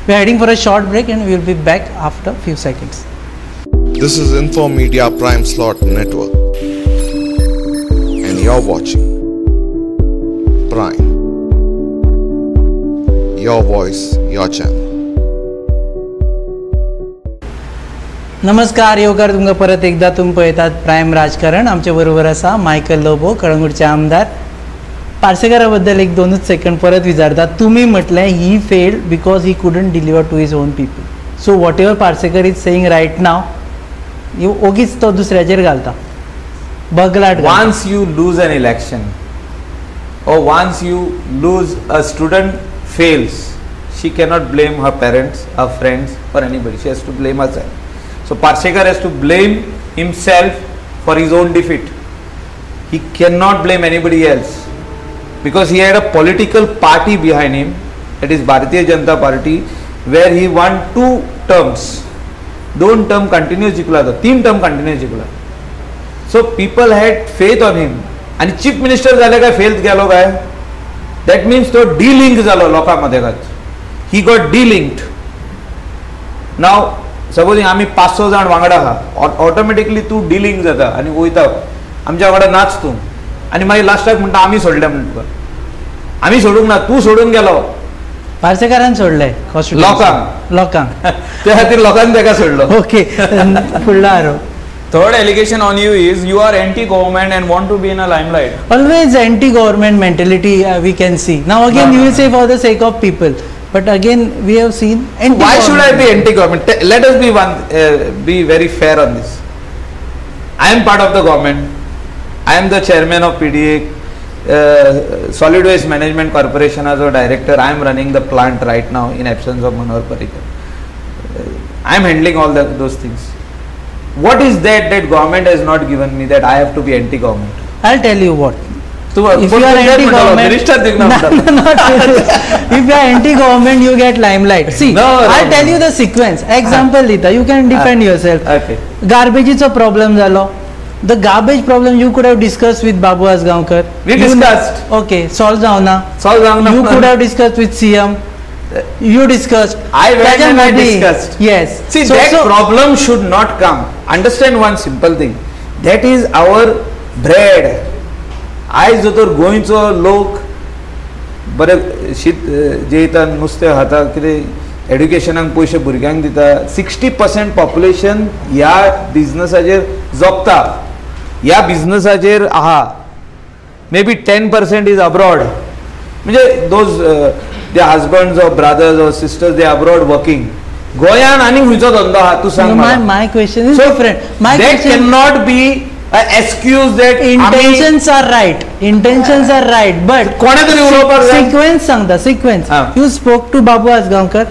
We are heading for a short break and we will be back after few seconds. This is Info Media Prime Slot Network and you are watching Prime. Your voice, your channel. नमस्कार, येवकार तुमकां परत एकदा. तुमी पळयतात prime राजकारण. आमचे बरोबर आसा मायकल लोबो, कळंगूटचे आमदार. पार्सेकरा बद्दल एक दोनूच सेकंड परत विचारता. तुमी म्हटलें he failed because he couldn't deliver to his own people. So whatever Parsekar is saying right now, ओगीच तो दुसऱ्याचेर घालता, बगलाट. Once you lose an election or once you lose, a student fails, she cannot blame her parents, her friends or anybody. She has to blame herself. So Parsekar has to blame himself for his own defeat. He cannot blame anybody else because he had a political party behind him, that is Bharatiya Janata Party, where he won 2 terms. 2 term continuous जिंकला तो, 3 term continuous जिंकला. So people had faith on him. आणि chief minister जाले काय fail गेलो काय, that means तो D-Link जालो लोकां मदें. He got delinked. Now supposing आमी 500 जाण वांगडा आहा, ऑटोमॅटिकली तूं डिलिंक जाता आनी वयता आमच्या वांगडा नाच तूं, आनी मागीर लास्टाक म्हणटा आमी सोडले म्हण तुका. आमी सोडूंक ना, तूं सोडून गेलो. पार्सेकारान सोडले लोकांक, लोकांक त्या खातीर लोकांनी ताका सोडलो. ओके, फुडलो आरोप. Third allegation on you is you are anti-government and want to be in a limelight. Always anti-government mentality we can see. Now again, you will say for the sake of people, but again we have seen anti-government. Why should I be anti-government? Let us be one, be very fair on this. I am part of the government. I am the chairman of PDA, Solid Waste Management Corporation as a director. I am running the plant right now in absence of Manohar Parrikar. I am handling all those things. What is that government has not given me that I have to be anti-government? I'll tell you what. If you are anti-government, if you are anti-government, you get limelight. See, no, I'll tell you the sequence. Example, Lita, you can defend yourself. Okay. Garbage is a problem, zalo. The garbage problem you could have discussed with Babu Azgaonkar. We discussed. Okay, solve जावना. Solve जावना. You could have discussed with CM. You discussed. I went and I discussed. Yes. See, so, that problem should not come. Understand one simple thing. That is our bread. आयज जर गोंयचो लोक बरे शीत जेयता, नुस्तें खाता, कितें एड्युकेशनाक पयशे भुरग्यांक दिता, 60% पॉप्युलेशन ह्या बिजनसाचेर जगता, ह्या बिजनसाचेर आहा. Maybe 10% is abroad, म्हणजे those the husbands or brothers or sisters, they abroad working. गोंयान आनी खंयचो धंदो आहा तूं सांग. My question is different. That can not be excuse that intentions are right. Intentions are right, but कोणे तरी उलोवपाक जाय. सिक्वेन्स सांगता, sequence. You spoke to Babu Azgaonkar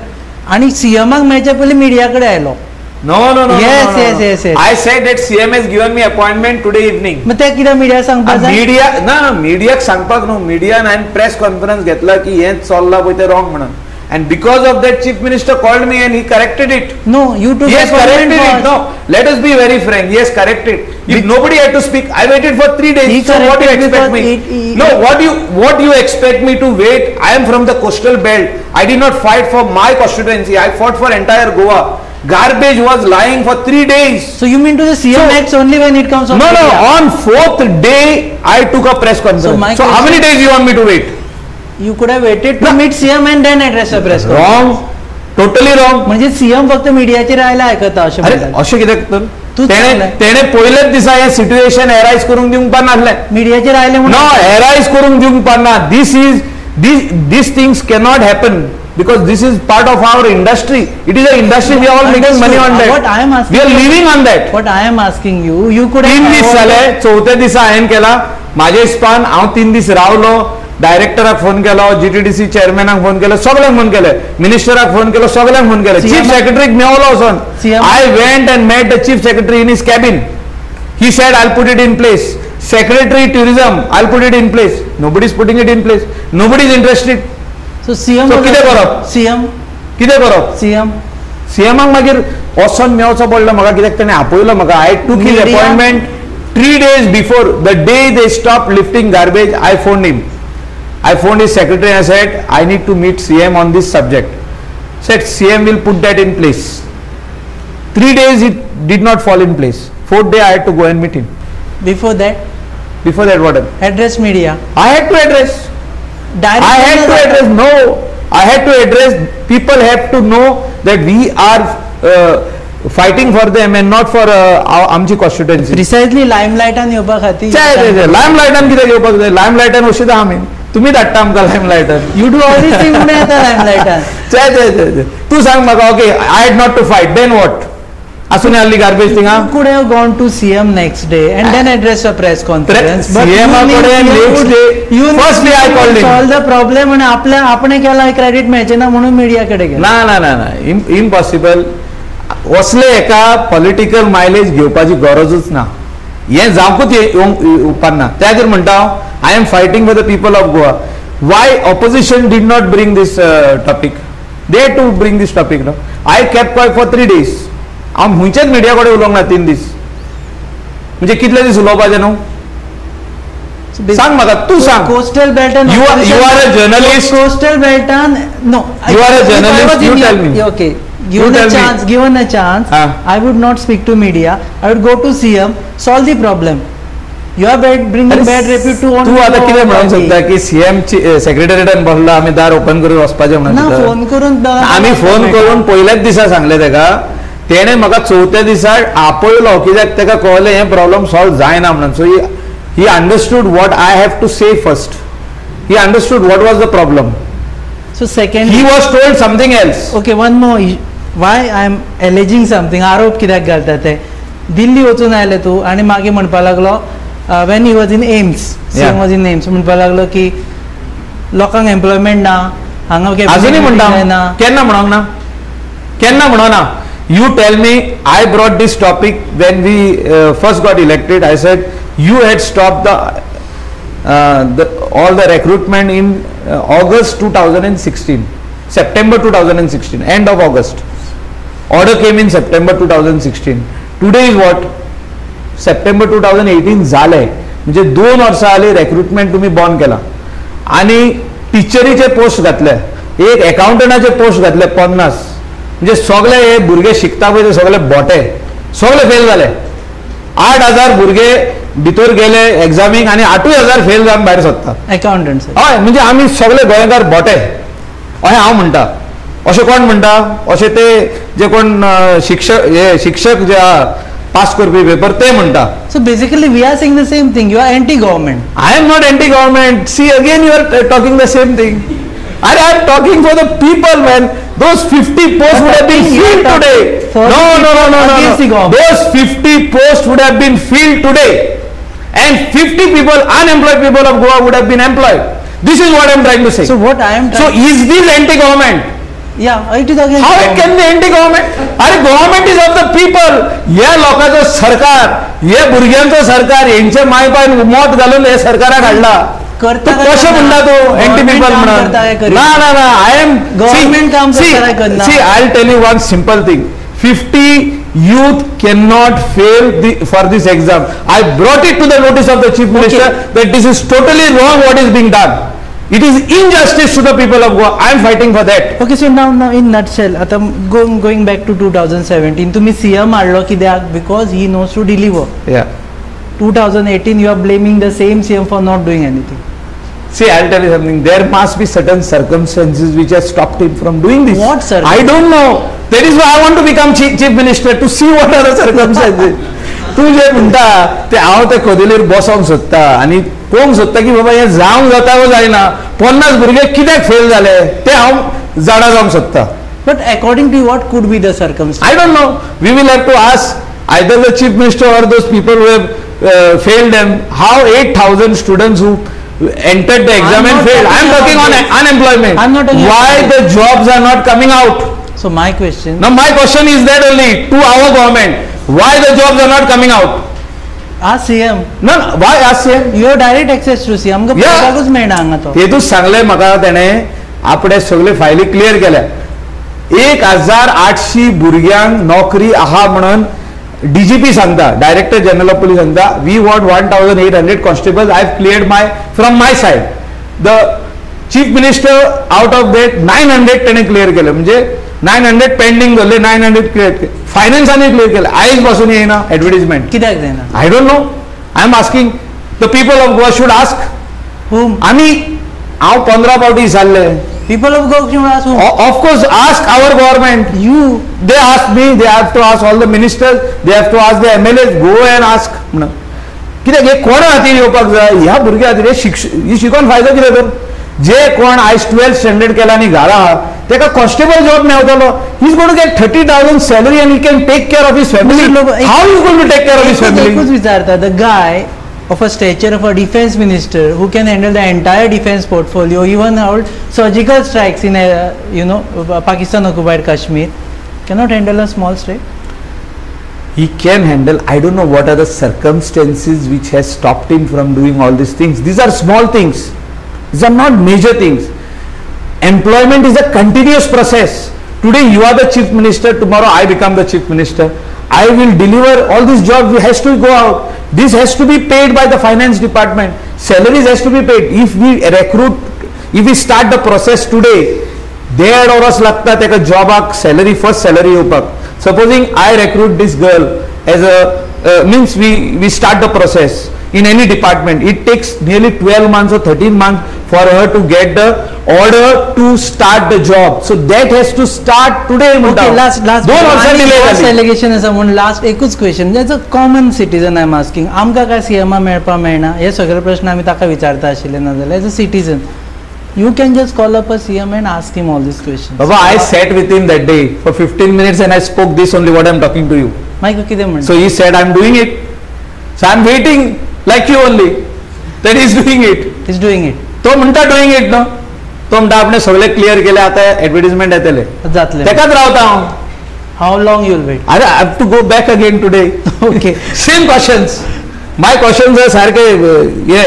आनी सीएमाक मेळच्या पयलीं मिडिया कडेन आयलो. No, no, no. Yes, no, no, yes, no. Yes, yes. I said that CM has given me appointment today evening. मग ते कितें मिडिया सांगपाक जाय? मिडिया ना, मिडियाक सांगपाक न्हू, मिडियान हांवें प्रेस कॉन्फरन्स घेतला की हें चल्लां पळय तें रॉंग म्हणून. And because of that, Chief Minister called me and he corrected it. No, you took He has corrected it. No, let us be very frank. He has corrected. If nobody had to speak, I waited for 3 days. He so what do you expect me? No, what do you expect me to wait? I am from the coastal belt. I did not fight for my constituency. I fought for entire Goa. Garbage was lying for 3 days. So you mean to the CM acts only when it comes on? No, no. On 4th day, I took a press conference. So how many days you want me to wait? You could have waited to meet CM and then address a press conference. Wrong. Totally wrong. म्हणजे CM फक्त मीडियाचेर आयला आयकता अशें म्हणटात. अशें कित्याक तर? तेणे पयलेच दिसा हें सिट्युएशन एरायज करूंक दिवंक पानासलें. मीडियाचेर आयलें म्हणून? नो, एरायज करूंक दिवंक पाना. This is this things cannot happen because this is part of our industry. It is an industry. We are all making money on that. What I am asking, we are living on that. What I am asking you, you could 3 दीस जाले, चवथ्या दिसा हांवें केला म्हाजे हिसपान. हांव 3 दीस रावलो, डायरेक्टराक फोन केलो, जीटीडीसी चेअरमॅनाक फोन केलो, सगळ्यांक फोन केले, मिनिस्टराक फोन केलो, सगळ्यांक फोन केले, चीफ सेक्रेटरीक मेवलो वचोन. I went and met the chief secretary in his cabin. He said I put it in place. Secretary tourism, I put it in place. Nobody is putting it in place. Nobody is interested. So CM कितें करप? CM कितें करप? CM सीएमाक मागीर वचोन मेवचो पडलो म्हाका, कित्याक तेणें आपयलो म्हाका. I took his appointment 3 days before the day they stop lifting garbage. I phoned him. I phoned his secretary and I said, I need to meet CM on this subject. Said CM will put that in place. 3 days it did not fall in place. 4th day I had to go and meet him. Before that? Before that what happened? Address media. I had to address. Direct I had to address. No, I had to address. People have to know that we are fighting for them and not for आमची constituency. Precisely limelight आन येवपा खातीर. Limelight आन कित्याक येवपाक जाय? Limelight आन वशिता आमी. तुमी धाडटा आमकां लायमलायटान. You do all these things म्हणून येता लायमलायटान. चे चे चे तूं सांग म्हाका, okay I had not to fight, then what? आसून आहली गार्बेज थिंगा. Could have gone to CM next day and then address a press conference. CM कडेन next day, first day I called him. Solve the problem आनी आपल्या आपणे केला credit मेळचें ना म्हणून मिडिया कडेन गेला. ना ना ना ना, इम्पॉसिबल. असले एका पॉलिटिकल मायलेज घेवपाची गरजूच ना. हें जावंकूच येवपाक ना. त्या खातीर म्हणटा हांव, I am fighting for the people of Goa. Why opposition did not bring this topic? They to bring this topic no. I kept quiet for 3 days. हांव खंयच्याच मिडिया कडेन उलोवंक ना 3 दीस. म्हणजे कितले दीस उलोवपाचें न्हू? सांग म्हाका, तूं सांग. कोस्टल बेल्टान you are a journalist. Coastal बेल्टान no, you are a journalist, you tell me. Okay, given a chance, given a chance, I would not speak to media. I would go to CM, solve the problem. You are bad, bringing bad repute to तू आता कितें म्हणूंक शकता की CM सेक्रेटरीटान बसला, आमी दार open करून वचपाचें म्हणून? फोन करून आमी फोन करून पयल्याच दिसा सांगलें तेका. तेणें म्हाका चवथ्या दिसा आपयलो कित्याक तेका कळलें हें प्रॉब्लम सॉल्व जायना म्हणून. So he understood what I have to say first. He understood what was the problem. So second he was told something else. Okay, one more. Why I am alleging something, आरोप कित्याक घालता ते? दिल्ली वचून आयले तूं आनी मागीर म्हणपाक लागलो, when he was in AIIMS, CM was in AIIMS, म्हणपाक लागलो की लोकांक एम्प्लॉयमेंट ना हांगा. अजूनय म्हणटा. केन्ना म्हणोंक ना? केन्ना म्हणोना? You tell me. I brought this topic when we first got elected. I said you had stopped the all the recruitment in August 2016, September 2016, end of August. Order came in September 2016. Today is what? September 2018 झाले. म्हणजे 2 वर्सां आली रेक्रुटमेंट तुम्ही बंद केला आनी टिचरीचे post घातले, एक अकाउंटंटाचे पोस्ट घातले 50. म्हणजे सगळे हे भुरगे शिकता पळय ते सगळे बोटे, सगळे फेल जाले. 8,000 भुरगे भितर गेले एग्जामीक आनी 8,000 फेल जावन भायर सोदता अकाउंटंट. हय, म्हणजे आमी सगळे गोंयकार बोटे अशें हांव म्हणटा. अशें कोण म्हणटा? अशें ते जे कोण शिक्षक हे शिक्षक जे आहा पास करपी पेपर ते म्हणटा. So basically we are saying the same thing. You are anti government. I am not anti government. See again you are talking the same thing. I am talking for the people, man. Those 50 posts would have been filled today. No, no, no, no, no. Those 50 posts would have been filled today, and 50 people, unemployed people of Goa would have been employed. This is what I am trying to say. So what I am trying. So is this anti-government? Yeah, it is against. How it can be anti-government? अरे government is of the people. हे लोकांचो सरकार, हे भुरग्यांचो सरकार, हेंचे my pine मत घालून हे सरकाराक हाडला. कशें म्हणटा तूं एंटी पीपल म्हणून? ना ना ना, I am government काम करता करना. See, I will tell you one simple thing. 50 youth cannot fail for this exam. I brought it to the notice of the Chief Minister that this is totally wrong what is being done. It is injustice to the people of Goa. I am fighting for that. Okay, so now in nutshell, आता going back to 2017, तुम्ही CM हाडलो कित्याक? Because he knows to deliver. Yeah. 2018 you are blaming the same CM for not doing anything. See, I'll tell you something. There must be certain circumstances which have stopped him from doing this. What circumstances? I don't know. That is why I want to become chief minister, to see what are the circumstances. तूं जे म्हणटा ते हांव ते कदेलीर बसोंक सोदता आनी पळोवंक सोदता की बाबा हें जावंक जाता वो जायना. 50 भुरगे कित्याक फेल जाले ते हांव जाणा जावंक सोदता. But according to what could be the circumstances? I don't know. We will have to ask either the chief minister or those people who have failed them. How 8,000 students who entered the exam and failed. I am talking on unemployment. I'm not talking. Why the jobs are not coming out? So my question. Now my question is that only to our government. Why the jobs are not coming out? Ask CM. No, no, why ask CM? You have direct access to CM. आमकां पळोवपाकूच मेळना हांगा तो. तेतूच सांगलें म्हाका तेणें आपणे सगळे फायली क्लियर केल्या. 1,800 भुरग्यांक नोकरी आहा म्हणून DGP सांगता, डायरेक्टर जनरल ऑफ पुलीस सांगता, we want 1,800 constables. I have cleared my from my side. The chief minister out of that 900 तेणें क्लियर केले, म्हणजे 900 पेंडींग दवरले, 900 क्लियर केले. फायनान्सांनी क्लियर केले. आयज पासून येयना एडवर्टीजमेंट कित्याक जायना? I don't know. I am asking the people of Goa should ask. Whom? आमी हांव 15 फावटी विचारले. People of Goa should ask whom? Of course, ask our government. You. They ask me, they have to ask all the ministers, they have to ask the MLAs, go and ask. कित्याक हे कोणा खातीर येवपाक जाय? ह्या भुरग्या खातीर. हे शिकोन फायदो कितें तर? जे कोण आयज 12th standard केला आनी घरा आहा तेका कॉन्स्टेबल जॉब मेवतलो. He is going to get 30,000 salary and he can take care of his family. How is going to take care of his family? एकूच विचारता, the guy of a stature of a defense minister who can handle the entire defense portfolio, even out surgical strikes in Pakistan occupied Kashmir, cannot handle a small state? He can handle. I don't know what are the circumstances which has stopped him from doing all these things. These are small things. These are not major things. Employment is a continuous process. Today you are the chief minister, tomorrow I become the chief minister. I will deliver all these jobs. Has to go out. This has to be paid by the finance department. Salaries has to be paid. If we recruit, if we start the process today, 1.5 वर्स लागता तेका जॉबाक salary, first salary येवपाक. Supposing I recruit this girl as a means we start the process in any department, it takes nearly 12 months or 13 months for her to get the order to start the job. So that has to start today. Okay, last दोन वर्सां delay जाली. Allegation आसा म्हणून last एकूच question, as a common citizen I am asking, आमकां काय सीएमा मेळपा मेळना हे सगळे प्रश्न आमी ताका विचारता आशिल्ले, ना जाल्यार as a citizen you can just call up a CM and ask him all these questions. Baba, I sat with him that day for 15 minutes and I spoke this only what I am talking to you. मागीर कितें म्हणटा? So he said I am doing it. So I am waiting like you only that he is doing it. He is doing it. तो म्हणटा doing it न्हू. तो म्हणटा आपणे सगळे क्लियर केले, आतां एडवर्टीजमेंट येतले, जातले, तेकाच रावता हांव. How long you will wait? अरे I have to go back again today. Okay, same questions. My questions are सारखे.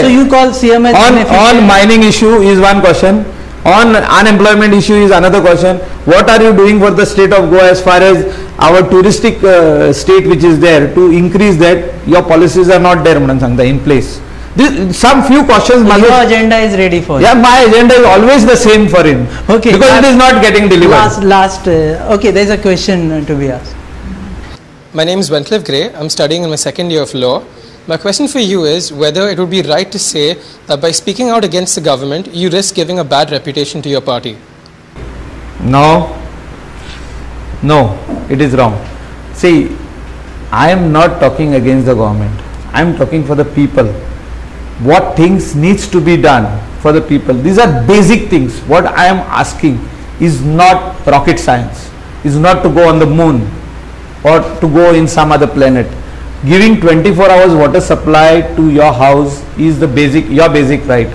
So you call CM on mining issue is one question, on unemployment issue is another question. What are you doing for the state of Goa as far as our touristic state which is there, to increase that? Your policies are not there म्हणून सांगता in place. This, some few questions. So your agenda is ready for yeah, my agenda is always the same for him. Okay, because last, it is not getting delivered. Last, okay, there is a question to be asked. My name is Wencliffe Gray. I'm studying in my second year of law. My question for you is whether it would be right to say that by speaking out against the government, you risk giving a bad reputation to your party. No, no, it is wrong. See, I am not talking against the government. I am talking for the people. What things needs to be done for the people. These are basic things. What I am asking is not rocket science, is not to go on the moon or to go in some other planet. Giving 24 hours water supply to your house is the basic, your basic right.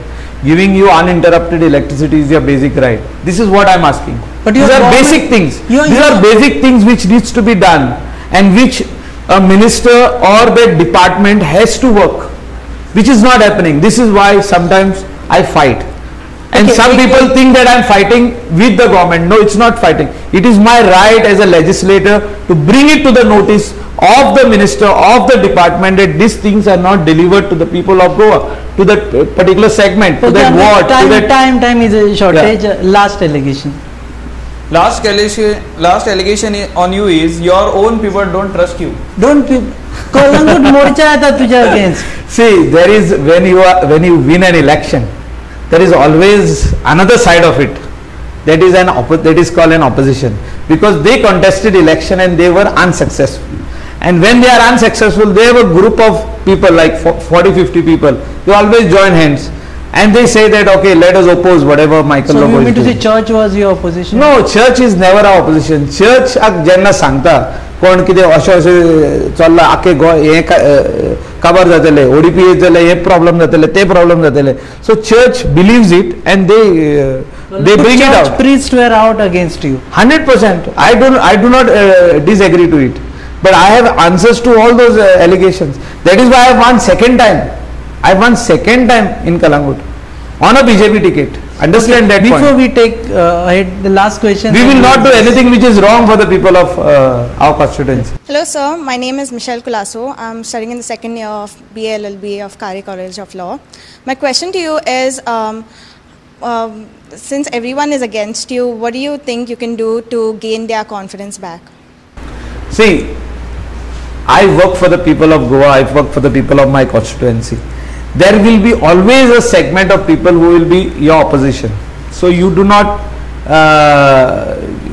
Giving you uninterrupted electricity is your basic right. This is what I am asking. But these are basic things. These are basic things which needs to be done and which a minister or the department has to work, which is not happening. This is why sometimes I fight. And okay, some people think that I am fighting with the government. No, it's not fighting. It is my right as a legislator to bring it to the notice of the minister, of the department, that these things are not delivered to the people of Goa, to that particular segment, to that ward. Time is a shortage. Yeah. Last allegation. Last allegation on you is your own people don't trust you. Don't people. Calangute morcha येता तुझ्या against. See, there is, when you win an election, there is always another side of it. That is that is called an opposition, because they contested election and they were unsuccessful. And when they are unsuccessful, they have a group of people like 40-50 people. They always join hands and they say that okay, let us oppose whatever Michael Lobo is doing. So you mean to say church was your opposition? No, church is never our opposition. Church जेन्ना सांगता कोण कितें अशें अशें चल्लां आख्खे गोंय हें काबार जातलें, ओडीपी येत जाल्यार हे प्रॉब्लम जातले, ते प्रॉब्लम जातले. So church believes it and they bring it out. Priests were out against you. 100%. I do not disagree to it. But I have answers to all those allegations. That is why I won second time. I won second time in Calangute on a BJP ticket. Understand okay, that point. Before we take ahead the last question. We will not do anything which is wrong for the people of our constituency. Hello sir, my name is Michelle Colaso. I am studying in the second year of BA LLB of Kare College of Law. My question to you is, since everyone is against you, what do you think you can do to gain their confidence back? See, I work for the people of Goa, I work for the people of my constituency. There will be always a segment of people who will be your opposition. So you do not,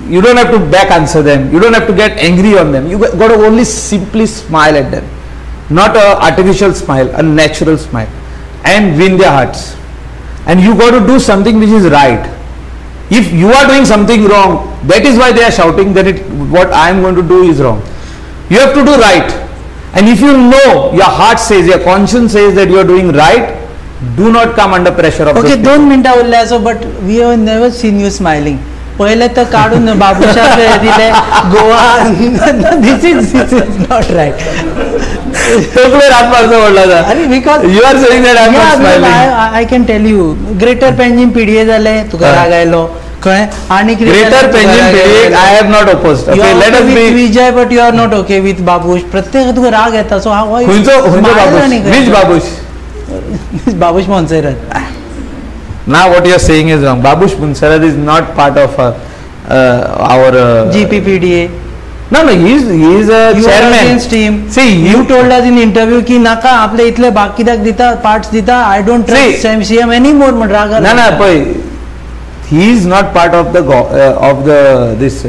you don't have to back answer them, you don't have to get angry on them, you got to only simply smile at them. Not a artificial smile, a natural smile, and win their hearts. And you got to do something which is right. If you are doing something wrong, that is why they are shouting that what I am going to do is wrong. You have to do right. And if you know, your heart says, your conscience says that you are doing right, do not come under pressure of okay, 2 मिनटां उरल्या so, but we have never seen you smiling. पहिले तर काढून बाबूशा दिले Goa, this is not right. Because you are saying that I am not smiling. I can tell you, Greater Panjim PDA जाले तुका राग आयलो, कळ्ळें? आनी Greater Panjim PDA I have not opposed. Okay, let us be Vijay, but you are not okay with Babush. प्रत्येक तुका राग येता. सो हांव खंयचो Babush? Which Babush? Babush Monserrate. Now what you are saying is wrong. Babush Monserrate is not part of our GPPDA. No, no, he is a you chairman. Are against him. See, you told us in interview ki naka aple itle baaki dak dita parts dita, I don't trust CM anymore. Man raga. No, no, poi he is not part of the this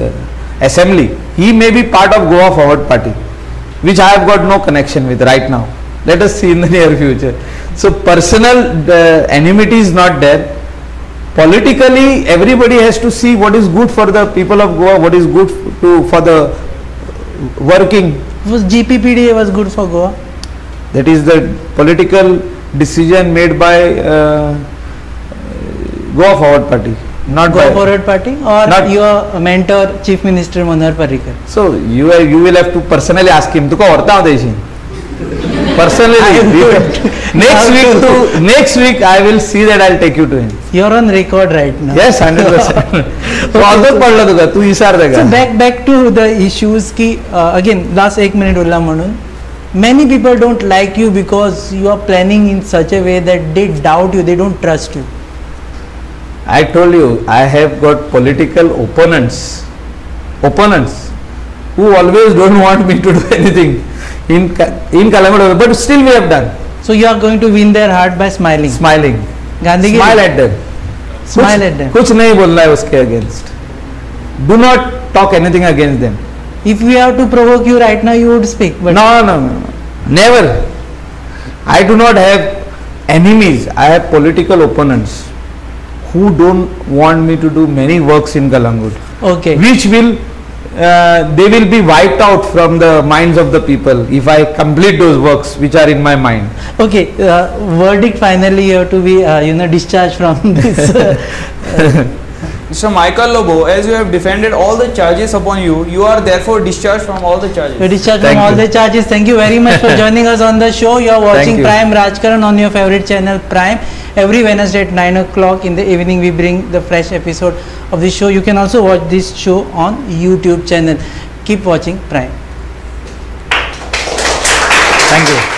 assembly. He may be part of Goa Forward Party, which I have got no connection with right now. Let us see in the near future. So personal enmity is not there. Politically, everybody has to see what is good for the people of Goa, what is good for the working. Was GPPDA was good for Goa? That is the political decision made by Goa Forward Party, not Goa by Forward Party or not your mentor Chief Minister Manohar Parrikar. So you will have to personally ask him. तुका व्हरता हांव तेशी. Personally, next week I will see that I will take you to him. You are on record right now. Yes, 100%. So although पडलो तुका, तू विचार ताका. So back to the issues की again last 1 minute उरला म्हणून many people don't like you because you are planning in such a way that they doubt you, they don't trust you. I told you I have got political opponents who always don't want me to do anything in Calangute, but still we have done. So you are going to win their heart by smiling. Smiling. Gandhi smile at them. Smile at them. कुछ नहीं बोलना है उसके against. Do not talk anything against them. If we have to provoke you right now, you would speak. But no, no, no, never. I do not have enemies. I have political opponents who don't want me to do many works in Calangute. Okay. Which will they will be wiped out from the minds of the people if I complete those works which are in my mind. Okay, verdict finally you have to be discharged from this. Mr. Michael Lobo, as you have defended all the charges upon you, you are therefore discharged from all the charges. You are discharged from all the charges. Thank you very much for joining us on the show. You are watching Prime Rajkaran on your favorite channel Prime. Every Wednesday at 9 o'clock in the evening we bring the fresh episode of the show. You can also watch this show on YouTube channel. Keep watching Prime. Thank you.